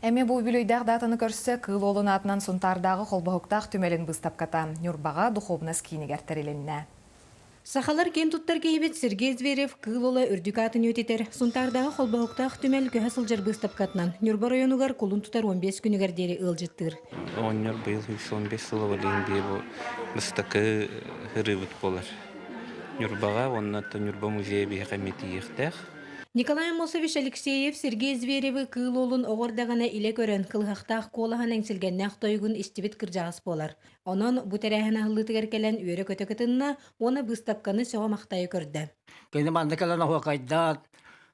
Эмиэ бу үбүлүөйдээх даатаны көрсө Кыыл Уолун аатынан Сунтаардааҕы холбоһуктаах түмэлин быыстапката Ньурбаҕа Духуобунас киинигэр тэрилиннэ. Сахалар киэн туттар киһибит Сергей Зверев Кыыл Уола үрдүк аатын үйэтитэр Сунтаардааҕы холбоһуктаах түмэл көһө сылдьар быыстапкатынан Ньурба оройуонугар кулун тутар 15 күнүгэр диэри ыалдьыттыыр. Оҕонньор быйыл 115 сыла билигин бии бу бастакы ырыыбыт буолар. Ньурбаҕа уонна Ньурба музейа биһиэхэ эмиэ тиийиэхтээх. Николай Аммосович Алексеев Сергей Зверевы Кыыл Уолун оҕо эрдэҕинэ илэ көрөн, кылыһахтаах куолаһын эҥсилгэннээх тойугун истибит кырдьаҕас буолар. Онон бу тэрээһин аһыллыытыгар кэлэн үөрэ-көтө кытынна уонна быыстапканы сөҕө-махтайа көрдө. Кини манна кэлэн оһуокайдаан,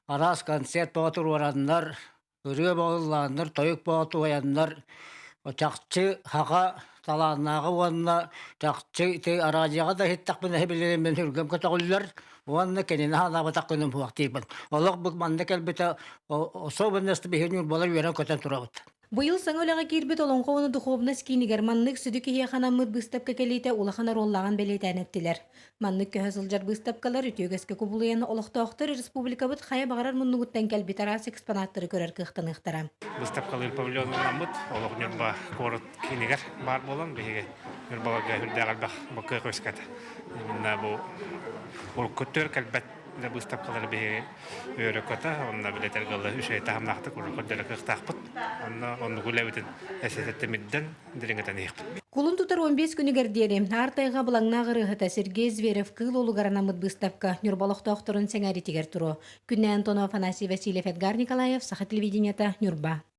араас концерт бөҕө туруораннар, ырыа бөҕө ыллааннар, тойук бөҕө туойаннар, чахчы хаха талааннааҕы уонна чахчы ити араадьыйаҕа да иһиттэхпинэ билигин мин сүргэм көтөҕүллэр уонна кинини хаалаабатах күнүм суох диибин. Олох бу манна кэлбитэ особенность биһиги ньурбалар үөрэн-көтөн турабыт. Быйыл саҥа үлэҕэ киирбит Олоҥхо уонна духуобунас киинигэр маннык сүдү киһиэхэ анаммыт быыстапка кэлиитэ улахан оруоллааҕын бэлиэтээн эттилэр. Маннык көһө сылдьар быыстапкалар үтүө үгэскэ кубулуйан олохтоохтор республикабыт хайа баҕарар муннугуттан кэлбит араас экспонаттары көрөр кыахтаныахтара. Быыстапкалыыр павильоннаммыт олох Ньурба куорат киинигэр баар буолан биһиги Ньурбаларга үрдээх элбэх бу кыах үөскэтэ. Именно бу урукку өттүгэр кэлбэт быыстапкалары биһиги үөрэ-көтө, онно билэтэргэ дылы үчүгэй таһымнаахтык урукку көрдөрө кыахтаахпыт. Онно оннук үлэбитин эсэтиттимирдэн дириҥэтэн иһиэхпит. Кулун тутар 15 күнүгэр диэри Аар тайҕа былаҥнаах ырыаһыта Сергей Зверев Кыыл Уолугар анаммыт быыстапка Ньурба олохтоохторун сэҥээритигэр туруо. Күннэй Антонов, Афанасий Васильев, Эдгар Николаев, Саха телевидениета, Ньурба.